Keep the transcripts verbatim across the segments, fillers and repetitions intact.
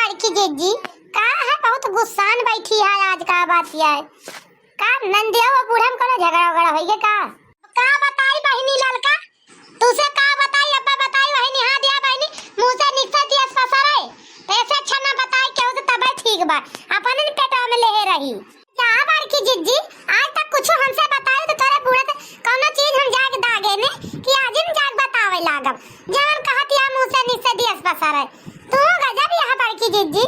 बड़की जिज्जी, का है, बहुत गुस्सान बैठी है आज, का बात है? का नंदिया वो बूढ़ा में कोनो झगड़ा वगड़ा होइगे का? का बताई बहिनी ललका, तुसे का बताई, अब्बा बताई, वही निहा दिया बहिनी, मुँह से निकसे दिया ससुरे। तो ऐसे अच्छा ना बताई केहू से, तबे ठीक बा, अपन पेटवा में लेहे रही। का बड़की जिज्जी, आज तक कुछ हमसे बताए तो तोरे बूढ़े से कौनो चीज हम जाके दागे ने कि आज हम जाके बतावे लागब। जवन कहत या मुँह से निकसे दिया ससुरे। तू गजब यहाँ बड़की जिज्जी।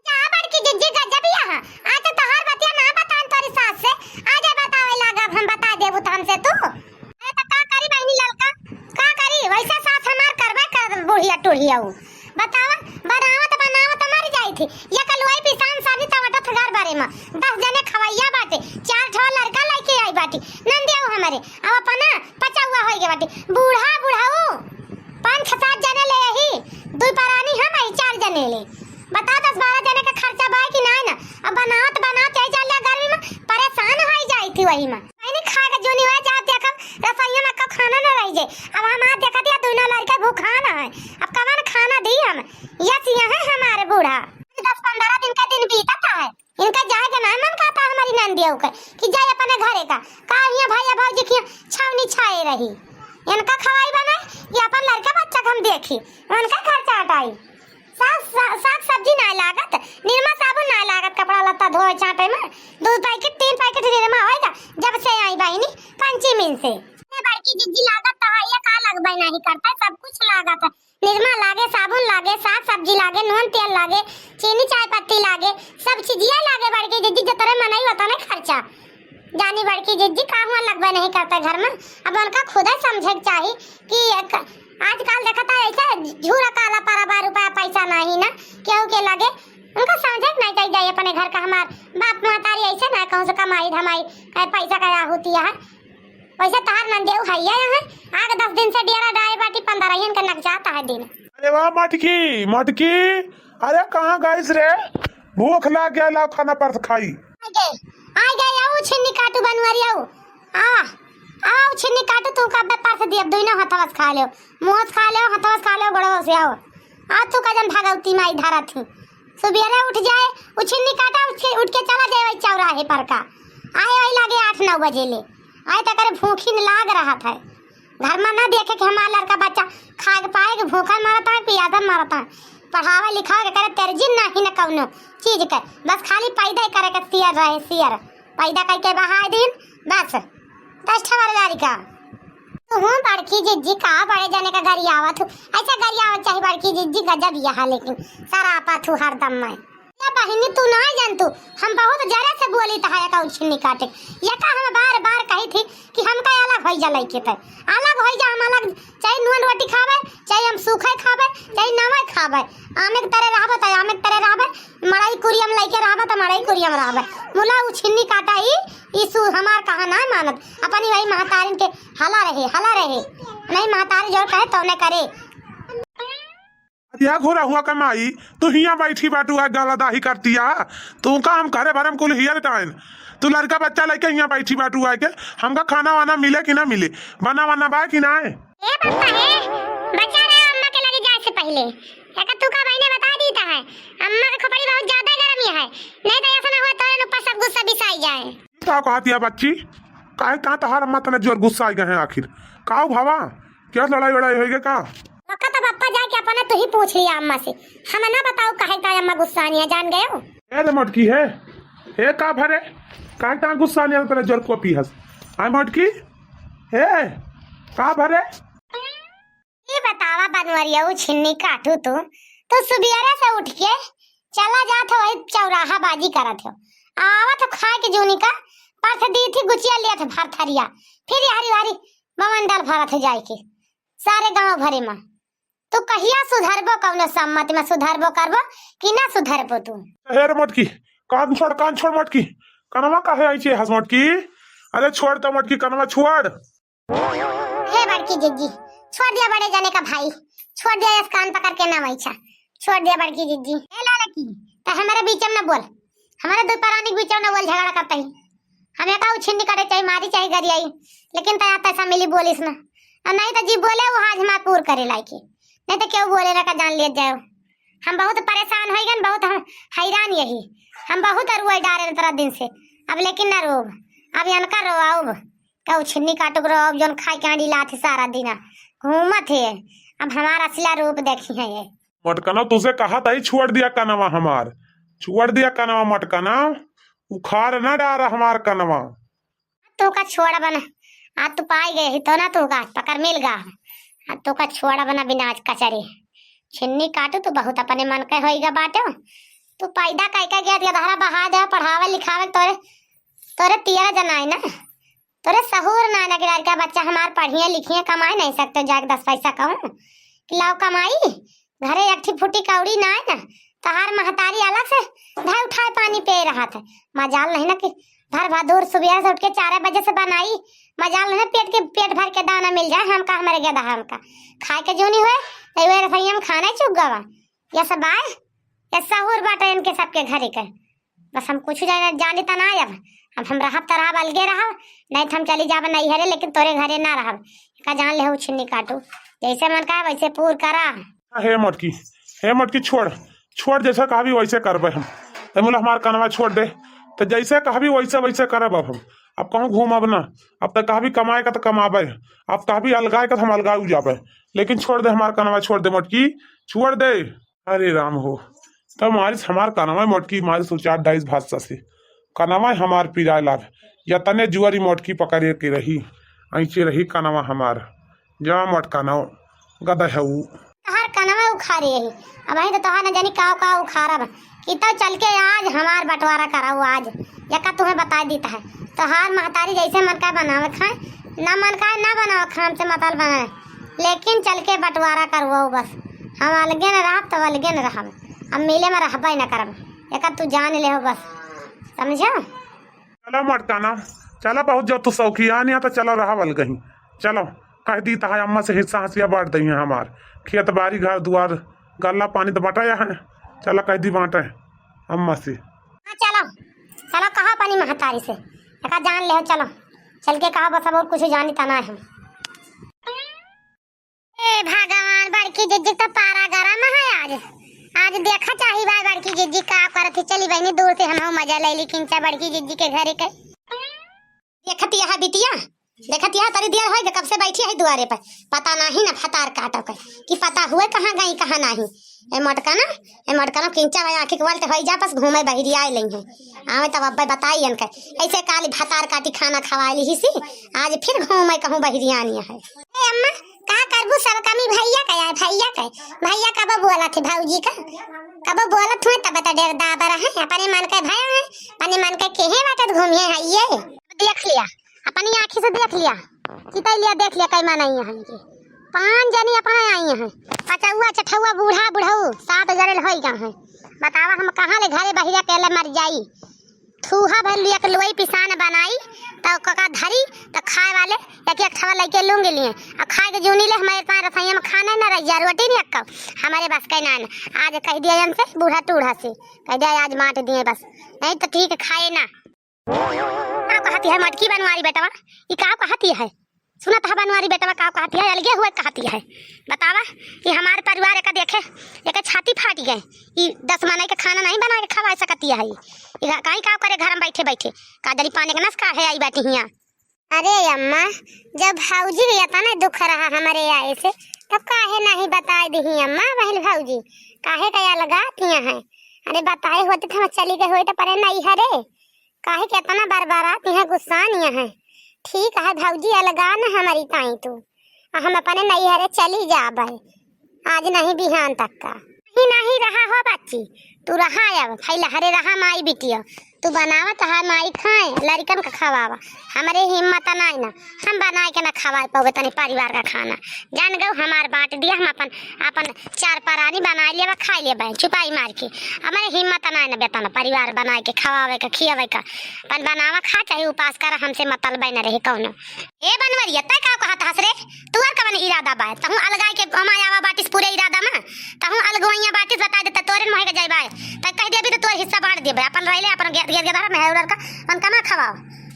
का बड़की जिज्जी गजब यहाँ। आज तो तोहार बतिया ना बतान तोरी सास से। आज बतावे लागब हम, बता देबू तो हमसे तू। अरे तो का करी बहिनी ललका, का करी? वैसे सास हमार करबे कर बुढ़िया टुढ़िया ऊ। बतावा, बनावत बनावत मर जाई थी। ये कलुआई पिसान सानी तवटत घर बारे में। दस जने खवैया बाटे, चार ठो लड़का लेके आई बाटी। नंदिया हमारे, अब अपना पचौआ होई गए बाटी। बूढ़ा बुढ़ाऊ, पाँच सात जने ले यही, दुई परानी हम आई, चार जने ले। बताओ, दस बारह जने का खर्चा बाय कि नाय ना? अब बनावत बनावत यही चल जा गर्मी में, परेशान होई जाई थी वही में। मैंने खा के जोनी हुआ, जा देखब रसोईया में का खाना ना रह जाए। अब हम आज देखत या दोनों लड़के भूखा ना है, अब कवन खाना दी हम? यस, यह है हमारे बूढ़ा। दस पन्द्रह दिन का दिन बीतत है, इनका जाए के ना मन कहता हमारी नंदिया के कि जाए अपने घरे का, का हियाँ भैया भौजी की छावनी छाए रही। इनका खवाई बनाए कि अपन लड़का बच्चा के हम देखी, उनका खर्चा हटाई। साग, सा-, साग सब्जी ना लागत, निरमा साबुन ना लागत, कपड़ा लत्ता धोए चाटे में दो पैकेट तीन पैकेट निरमा होएगा। जब से आई बहिनी पंचमी से। ए बड़की जिज्जी, लागत तो है, ये का लगबे नहीं करता, सब कुछ लागत है। निरमा लागे, साबुन लागे, साग सब्जी लागे, नून तेल लागे, चीनी चाय पत्ती लागे, सब चीजिया लागे बड़की जिज्जी। जतरे मनई उतने खर्चा। जानी बड़की जिज्जी, का हुआ लगबे नहीं करता घर में। अब उनका खुदे समझे के चाही कि एक आजकल देखता है ऐसे झूरा काला परा बा, रुपया पैसा नहीं ना केहू के लगे। उनका समझे के नहीं चाहिए अपने घर का। हमार बाप महतारी ऐसे ना कहूँ से कमाई धमाई, कहे पैसा का होती है। वैसे तहार नंदेऊ हइया यहाँ, आग दस दिन से डेरा डारे बाटी, पन्द्रहियन के नक जाता है दिन। अरे वाह मटकी, मटकी, अरे कहाँ गइस रे? भूख लाग गया, लाओ खाना परस खाई। आइ गए, आइ गए, आओ छिन्नी काटू बनवरी आओ। आवा, आओ छिन्नी काटू, तू का परस दिया, दुइनो हथवा से खा लेओ, मुँह से खा लेओ, हथवा से खा लेओ, गोड़वा से आओ। आ तू का जन भागवती माई धारा थी। सुबेरे उठ जाए, उ छिन्नी काटा, उठ के, उठ के चला जाए वही चौराहे पर का। आए वही लागे आठ नौ बजे ले। आए तो करे भूखिन लाग रहत है। घर में ना देखे कि हमार लड़का बच्चा खाए के पाए कि भूखन मरत है, पियासन मरत है। पढ़ावे लिखावे के करे तेरजिन नहीं न कौनो चीज के, बस खाली पैदा ही करे के सियर रहे, सियर। पैदा करके बहाए दिन, बस। दस ठवर गाड़ी का। तू हूँ बड़की जिज्जी का बड़े जने का गरियावत हूँ। ऐसे गरियावत चाही बड़की जिज्जी, गजब यहाँ लेकिन सरापत हूँ हरदम मैं। या बहिनी तू ना जान तू, हम बहुत जरा से बोली तहा का उछिन्नी काटे। ये का हम बार बार कही थी कि हमका अलग होई जा लइके ते। अलग होई जा, हम अलग, चाहे नून रोटी खावे, चाहे हम सूखे खावे, चाहे नवे खावे। आमे के तरे रहबे त आमे के तरे रहबे, मड़ई कुरियम लइके रहबे त मड़ई कुरियम रहबे। मुला उछिन्नी काटा ई, ई सु हमार कहा ना मानत। अपनी वही महतारिन के हला रहे, हला रहे। नहीं महतारी जो कहे तौने करे। या घोरा हुआ कमाई, तू हियाँ बैठी बाटू, आज गाला दाही करतिया। तू का हम घरे भरम कुल हियर टाइन। तू लड़का बच्चा लेके हियाँ बैठी बाटू आके, हमका खाना वाना मिले कि ना मिले, बना वाना बा कि ना है? ए पापा, ए, बच्चा रहे अम्मा के लगे जाए से पहले। एका तू का बहिने बता दी ता है, अम्मा के खोपड़ी बहुत ज्यादा गरमी है, नहीं तो ऐसा ना हुआ तोरे ऊपर सब गुस्सा बिसाई जाए। का कहत या बच्ची? काहे का तहार अम्मा तने जोर गुस्सा आई गए हैं आखिर? का भावा? क्या लड़ाई वड़ाई होई गए का? पक्का तो पापा जाके अपने तू ही पूछ लिया अम्मा से। हम ना बताओ काहे का अम्मा गुस्सा नहीं है, जान गए हो? ए रे मोटकी है। ए का भरे? काहे का गुस्सा नहीं है तने जोर को पी हस? आय मोटकी? ए का भरे? ई बतावा बनवरिया, उ छिन्नी काटू तू, तू सुबियरे से उठ के चला जात हो, वही चौराहा बाजी करत हो, आवत हो खाए के जूनी का, परस दी थी गुचिया लिया था भर थरिया, फिर यारी वारी बमंडल भरत हो जाए के सारे गाँव भरे में। तू कहिया सुधरबो, कौनो सम्मत में सुधरबो करबो कि ना सुधरबो तू? हे रे मोटकी, कान छोड़, कान छोड़ मोटकी, कनवा काहे आई छे हस मोटकी? अरे छोड़ तो मोटकी, कनवा छोड़। हे बड़की जिज्जी, छोड़ दिया बड़े जने का भाई, छोड़ दिया, यस कान पकड़ के ना वैछा, छोड़ दिया बड़की जिज्जी। ए लालकी, त हमारे बीच में न बोल, हमारे दो परानी के बीच में न बोल, झगड़ा करता ही। हमें का उछिन्नी करे चाहे मारी चाहे गरियाई, लेकिन तया तैसा मिली बोलिस ना, और नहीं तो जी बोले वो हाज मार पूर करे लायकी, नहीं तो क्यों बोले रखा जान लिया जाओ। हम बहुत परेशान होइ गन, बहुत हम हैरान यही। हम बहुत अरुआ डारे तोरा दिन से, अब लेकिन ना रोब, अब इनका रोआउब। कहू छिन्नी काटुक रोआउब, जौन खाए के आंडी लात है सारा दिना घूमत है। अब हमारा असला रूप देखी है ये। मटकना, तुझसे कहा था ही छोड़ दिया कनवा हमार, छोड़ दिया कनवा मटकना, उखाड़ ना डारा हमार कनवा। तू का छोड़ा बना, आज तू पाई गए ही तो ना, तू का पकड़ मिल गा। आज तू का छोड़ा बना बिना आज कचरे। छिन्नी काटू, तू बहुत अपने मन के होइगा बाटो। तू पैदा कई का गया, गधहरा बहा दे, पढ़ावे लिखावे तोरे, तोरे तियरा जनाए ना, तोरे सहूर ना ना कि लड़का बच्चा हमार पढ़िए लिखिए कमाए नहीं सकते, जाके दस पैसा कहूँ कि लाओ कमाई, घरे एक ठी फूटी कौड़ी ना है ना, तहार महतारी अलग से धाय उठाए पानी पे रहत है। मजाल नहीं ना कि भर भदूर सुबह से उठ के चार बजे से बनाई, मजाल नहीं पेट के, पेट भर के दाना मिल जाए। हमका, हमारे गधा हमका खाए के जूनी हुए, तो वे रसोईया में खाना ही चुक गवा। ये सब आए, ये सहूर बाटे इनके सबके घरे के। बस हम कुछ जाने, जानी त ना अब, अब हम रहब त रहब, अलगे रहब, नहीं त हम चली जाब नैहरे, लेकिन तोरे घरे ना रहब। का जान ले हो छिन्नी काटू, जैसे मन का वैसे पूर करा। हे मटकी, हे मटकी, छोड़, छोड़, जैसे कहबी वैसे करबे हम। ते बोला हमार कनवा छोड़ दे, तो जैसे कहबी वैसे वैसे करब अब हम। अब कहूँ घूमब ना, अब तो कहबी कमाए का तो कमाबे, अब कहबी अलगाए का तो हम अलगाऊ जाबे, लेकिन छोड़ दे हमार कनवा, छोड़ दे मटकी, छोड़ दे। अरे राम हो, तब मारिस हमार कनवा मोटकी, मारिस उचार डाइस भात ससे। कनवा हमार पिराए लाग, या तने जुआरी मोटकी पकड़े के रही, ऐसे रही कनवा हमार। जा मोट कनवा, गदहऊ। तोहार कनवा उखारे है, अब वहीं तो तोहार न जानी काव काव उखारब, कि तो चल के आज हमार बंटवारा कराऊ आज, यका तुम्हें बताई देता है। तोहार महतारी जैसे मन का बनावे खाए, ना मन का ना बनावे खाए, हमसे मतलब बनाए, लेकिन चल के बंटवारा करवाओ बस। हम अलगे न रहब, तब अलगे न रहब, अब मिले में रहबे न करब, एकर तू जान ले हो बस, समझो? चलो मटकाना, चलो, बहुत जो तू शौकियान या तो चलो रहब अलगही। चलो, कह दी तहाय अम्मा से हिस्सा हंसिया बांट दइहे हमार, खेत बारी घर दुआर गल्ला पानी तो बटाया है। चलो कह दी बांटे अम्मा से। हाँ चलो, चलो कहा अपनी महतारी से, एका जान ले हो, चलो चल के कहा बस, अब और कुछ जानी तना है हम। ए भगवान, बड़की जिज्जी तो पारा गरम है आज। आज देखा चाही भाई बड़की जिज्जी का करत ही। चली बहनी दूर से हम मजा ले ली किंचा बड़की जिज्जी के घरे के। देखत यह बिटिया, देखत यह तरी देर होई, कब से बैठी है दुआरे पर। पता नहीं ना भतार काटो के, कि पता हुए कहाँ गई कहाँ नहीं। ए मटकाना, ए मटकाना किंचा भाई आँखी के बल ते होई जा, बस घूमे बहिरी आए लई है। आवे तब अब्बे बताई इनके। ऐसे काली भतार काटी खाना खवाए ली ही सी, आज फिर घूमे कहूँ बहिरी आनी है। ए अम्मा, का करबू, सब कमी भैया का है, भैया का। भैया कबो बोला थे भौजी का, कबो बोलत हुए तब तो डेर दाबर है, अपने मन के भय है, अपने मन के केहे बाटे घूमिए है ये। देख लिया, अपनी आँखी से देख लिया, चितई लिया, देख लिया, कई माँ नहीं है इनकी। पाँच जनी अपना आई हैं, पचौआ, चठौआ, बूढ़ा, बुढ़ऊ, सात जने होई गए हैं। बतावा हम कहाँ ले घरे बहिरा के ले मर जाई। थूहा भर लिया के लोई पिसान बनाई, तो कका धरी, तो खाए वाले एक एक ठवा लइके लूंगे लिए। आ खाए के जूनी ले हमारे पास रसोइया में खाना न रह जा, रोटी नहीं अक्का, हमारे बस के ना। आज कह दिया इनसे बूढ़ा टूढ़ा से, कह दिया आज बांट दिए बस, नहीं तो ठीक खाए ना। का कहती है मटकी बनवारी बेटवा, ई का कहती है? सुनत है बनवारी बेटवा का कहती है, अलगे हुए कहती है। बतावा, ई हमार परिवार एका देखे, एका छाती फाट गए। ई दस मनई के खाना नहीं बना के खवा सकती है। ई कहीं का करे घर में बैठे बैठे, का जनी पानी के नस काढ़े आई बैठी हियाँ। अरे अम्मा, जब भौजी के इतना दुख रहा हमारे आए से, तब काहे नहीं बताए दिही अम्मा, बहन भौजी, काहे का अलगात हियाँ है? अरे बताए होते तो हम चली गए होते परे नहीं हरे। काहे के इतना बरबरात यहाँ गुस्सान यहाँ है? ठीक है भौजी, अलगा न हमारी ताई तू, आ हम अपने नैहरे चली जाबे, आज नहीं बिहान तक का। नहीं, नहीं रहा हो बच्ची, तू रहा अब, फैलहरे रहा माई बिटिया, तू बनावा तहार माई खाए, लड़िकन का खवावा, हमरे हिम्मत नाई ना, हम बनाए के ना खवाए पावे तनी परिवार का खाना। जान गऊ हमार बांट दिया, हम अपन, अपन चार परानी बनाए लेबा, खाए लेबा, चुपाई मार के। हमारे हिम्मत ना है ना बेटा ना परिवार बनाए के, खवावे के, खियावे का। अपन बनावा खा, चाहे उपास करा, हमसे मतलब न रहे कौनो। ए बनवरिया, तै का कहत हस रे? तुअर कवन इरादा बा? तहूँ अलगाए के हमारे आवा बाटिस पूरे इरादा में। तहूँ अलगुआइया बाटिस, बता देता तोरे मोहे के जाए बा। तै कह दे अभी तो तोर हिस्सा बांट देबे। अपन रहले, अपन गे-, गे-, गे-, धरा में है उड़र का, अपन कमा खवाओ।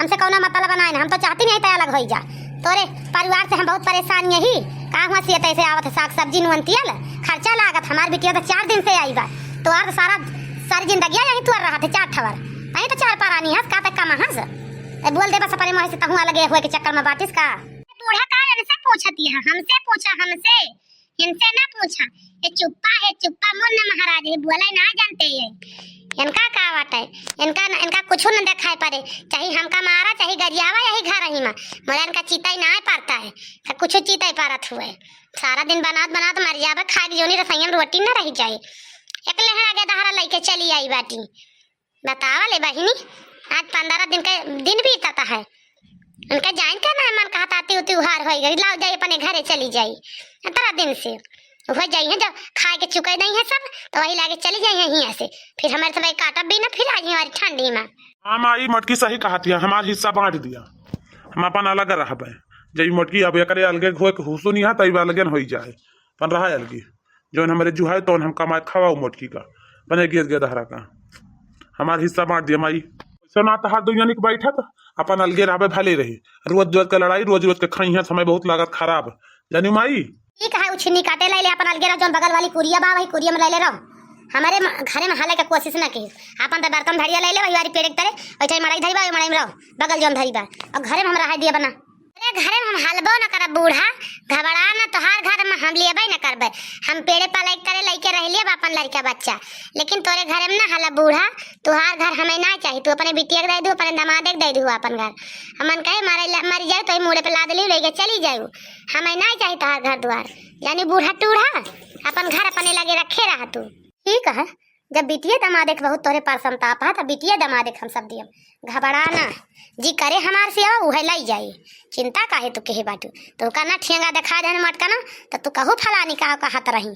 हमसे कौनो मतलब ना है ना, हम तो चाहती नहीं तै अलग होई जा। तोरे परिवार से हम बहुत परेशान यही। का हुआ से तैसे आवत है साग सब्जी नून तेल, खर्चा लागत। हमार बिटिया तो चार दिन से आई बा, तोहार तो सारा, सारी जिंदगी यही तुअर रहत है चार ठवर। वही तो चार परानी हस, का तक कमा हस। ए, बोल दे बस अपने मुँह से, तहूँ अलगे हुए के चक्कर में बाटिस का। बूढ़ा का इनसे पूछती है, हमसे पूछा, हमसे, इनसे ना पूछा। ये चुप्पा है, चुप्पा मुन्न महाराज है, बोले ना जानते ये। इनका का बात है, इनका न, इनका कुछ न दिखाई पड़े, चाहे हमका मारा, चाहे गरियावा यही घर ही में, मगर इनका चीता ही ना पड़ता है, तो कुछ चीता ही पारत हुए। सारा दिन बनात बनात मर जाबे, खाए के जोनी रसोईया में रोटी न रह जाए। एक लेहड़ा के दहरा लेके चली आई बाटी। बतावा ले बहिनी, आज पंद्रह दिन के दिन बीतता है, उनका जाइन का ना मन कहता, ती उती उहार होई गई, लाओ जाई अपने घरे चली जाई। इतना दिन से हो जाई है, जब खाए के चुके नहीं है सब, तो वही लागे चली जाई है हियाँ से। फिर हमारे सब काटब भी ना, फिर आई हमारी ठंडी में। हाँ माई, मोटकी सही कहत है, हमार हिस्सा बाँट दिया, हम अपन अलग रहबे। जब ई मोटकी अब एकरे अलगे होए के हुसो नहीं है, तब अलगे न होई जाए, अपन रहा अलगे। जौन हमरे जुहाए तौन हम कमाए खवाओ मोटकी का, बने गिर गिर दहरा का। हमार हिस्सा बाँट दिया माई। ऐसे ना तहार दुनिया निक बैठत, अपन अलगे रहबे भले रही। रोज रोज के लड़ाई, रोज रोज के खाई है, समय बहुत लागत खराब। जानी माई? ठीक है, उछिन्नी काटे ले ले, अपन अलगे रहो, जौन बगल वाली कुरिया बा, वही कुरिया में ले ले रहो। हमारे म-, घरे में हाले के कोशिश ना की। अपन तो बर्तन धरिया ले ले, वही वाली पेड़े के तरे, वही मड़ाई धरी बा, वही मड़ाई में रहो, बगल जौन धरी बा। और घरे में हम रहा दिया बना। अरे घरे में हम हलबो न करब बूढ़ा, घबरा न, तोहार घर में हम लेबे न करबे। हम पेड़े पाले के तरे लेके रह लियब अपन लड़का बच्चा, लेकिन तोरे घरे में ना हलब बूढ़ा, तोहार घर हमें ना चाही। तू अपने बिटिया के दे दू, अपने दमादे के दे दू अपन घर। हमन कहे मरे ला-, मर जाए तो ही मूड़े पे लाद ली, लेके चली जाए। हमें ना चाही तोहार घर द्वार, यानी बूढ़ा टूढ़ा, अपन घर अपने लगे रखे रहा तू। ठीक है, जब बिटिया दमादे के बहुत तोरे पर संताप है, तो बिटिया दमादे के हम सब दियम। घबरा ना, जी करे हमार सेवा, उहे लाई जाई। चिंता काहे तू केहे बाटू? तो का ना ठेंगा देखा देन मटका ना, तो तू कहू फलानी का कहत रही।